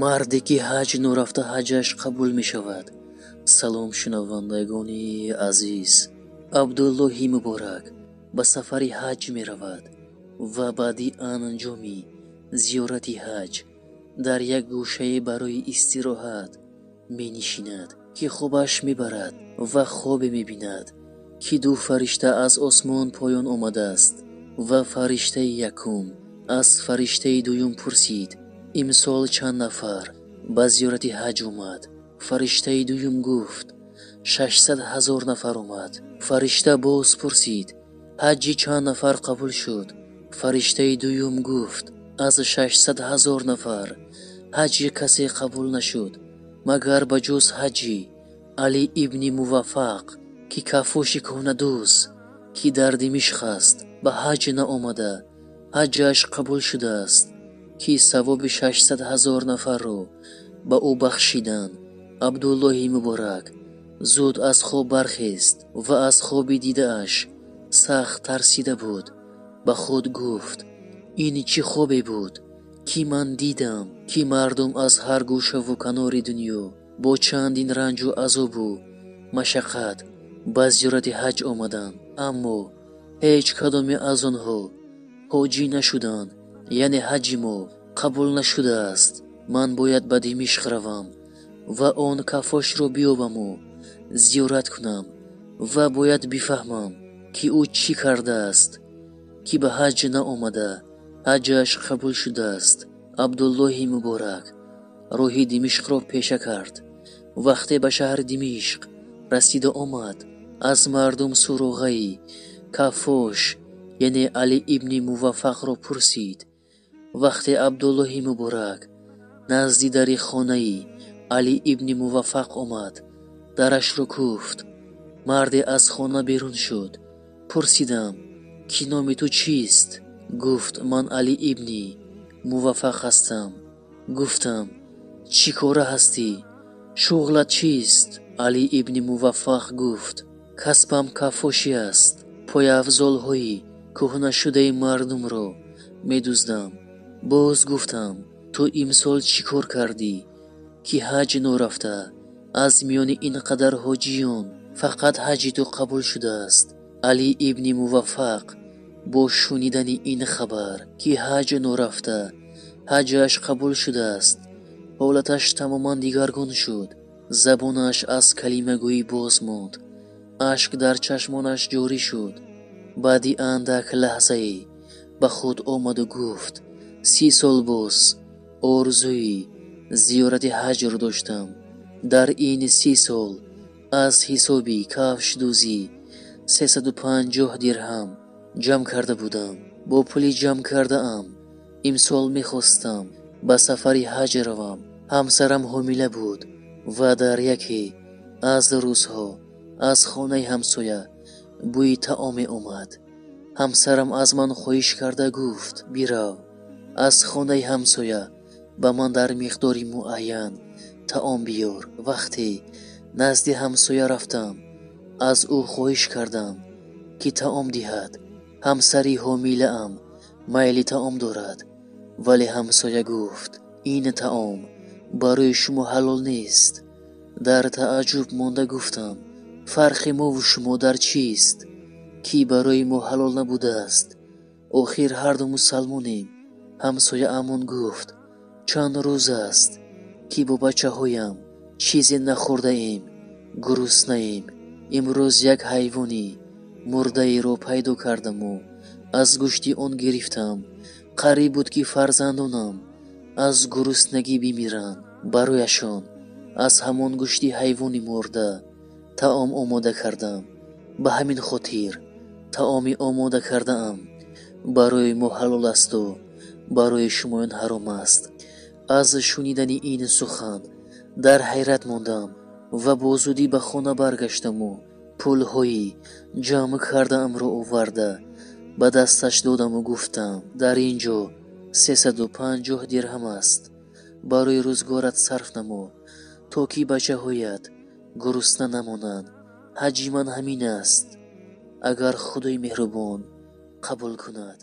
Марде ки ҳаҷ норафта ҳаҷаш қабул мешавад. Салом, шунавандагони азиз. Абдуллоҳи Муборак ба сафари ҳаҷ меравад ва баъди анҷоми зиёрати ҳаҷ дар як гӯшае барои истироҳат менишинад, ки хобаш мебарад ва хобе мебинад, ки ду фаришта аз осмон поён омадааст ва фариштаи якум аз фариштаи дуюм пурсид: имсол чанд нафар ба зиёрати ҳаҷ омад? Фариштаи дуюм гуфт: 600 000 нафар омад. Фаришта боз пурсид: ҳаҷи чанд нафар қабул шуд? Фариштаи дуюм гуфт: аз 600 000 нафар ҳаҷи касе қабул нашуд, магар ба ҷуз ҳаҷи Али ибни Муваффақ, ки кафоши кӯҳнадӯз, ки дар Димишқ аст, ба ҳаҷ наомада, ҳаҷаш қабул шудааст, ки савоби 600 000 нафарро ба ӯ бахшиданд. Абдуллоҳи Муборак зуд аз хоб бархест ва аз хоби дидааш сахт тарсида буд. Ба худ гуфт: ин чӣ хобе буд, ки ман дидам, ки мардум аз ҳар гӯшаву канори дунё бо чандин ранҷу азобу машаққат ба зиёрати ҳаҷ омаданд, аммо ҳеҷ кадоме аз онҳо ҳоҷӣ нашуданд, яъне ҳаҷи мо қабул нашудааст. Ман бояд ба Димишқ равам ва он кафошро биёбаму зиёрат кунам ва бояд бифаҳмам, ки ӯ чӣ кардааст, ки ба ҳаҷ наомада, ҳаҷаш қабул шудааст. Абдуллоҳи Муборак роҳи Димишқро пеша кард. Вақте ба шаҳри Димишқ расида омад, аз мардум суроғаи кафош, яъне Али ибни Муваффақро пурсид. Вақте Абдуллоҳи Муборак назди дари хонаи Али ибни Муваффақ омад, дарашро кӯфт. Марде аз хона берун шуд. Пурсидам, ки номи ту чист? Гуфт: ман Али ибни Муваффақ ҳастам. Гуфтам: чӣ кора ҳастӣ? Шуғлат чист? Али ибни Муваффақ гуфт: касбам кафошӣ аст. Пойафзолҳои кӯҳнашудаи мардумро медуздам. Боз гуфтам: ту имсол чӣ кор кардӣ, ки ҳаҷ норафта аз миёни ин қадар ҳоҷиён фақат ҳаҷи ту қабул шудааст? Али ибни Муваффақ бо шунидани ин хабар, ки ҳаҷ норафта ҳаҷаш қабул шудааст, ҳолаташ тамоман дигаргун шуд. Забонаш аз калимагӯӣ боз монд, ашк дар чашмонаш ҷорӣ шуд. Баъди андак лаҳзае ба худ омаду гуфт: 30 сол боз орзуи зиёрати ҳаҷро доштам. Дар ин 30 сол аз ҳисоби кафшдӯзӣ 350 дирҳам ҷамъ карда будам. Бо пули ҷамъ кардаам имсол мехостам ба сафари ҳаҷ равам. Ҳамсарам ҳомила буд ва дар яке аз рӯзҳо аз хонаи ҳамсоя бӯи таоме омад. Ҳамсарам аз ман хоҳиш карда гуфт: бирав аз хонаи ҳамсоя ба ман дар миқдори муайян таом биёр. Вақте назди ҳамсоя рафтам, аз ӯ хоҳиш кардам, ки таом диҳад. Ҳамсари ҳомилаам майли таом дорад, вале ҳамсоя гуфт: ин таом барои шумо ҳалол нест. Дар тааҷҷуб монда гуфтам: фарқи мову шумо дар чист, ки барои мо ҳалол набудааст? Охир ҳарду мусалмонем. Ҳамсоя амон гуфт: чанд рӯз аст, ки бо бачаҳоям чизе нахӯрдаем, гуруснаем. Имрӯз як ҳайвони мурдаеро пайдо кардаму аз гӯшти он гирифтам. Қариб буд, ки фарзандонам аз гуруснагӣ бимиранд. Барояшон аз ҳамон гӯшти ҳайвони мурда таом омода кардам. Ба ҳамин хотир таоми омода кардаам барои мо ҳалол асту барои шумоён ҳаром аст. Аз шунидани ин сухан дар ҳайрат мондам ва бо зудӣ ба хона баргаштаму пулҳои ҷамъ кардаамро оварда ба дасташ додаму гуфтам: дар ин ҷо 350 дирҳам аст, барои рӯзгорат сарф намо, то ки бачаҳоят гурусна намонанд. Ҳаҷи ман ҳамин аст, агар Худои меҳрубон қабул кунад.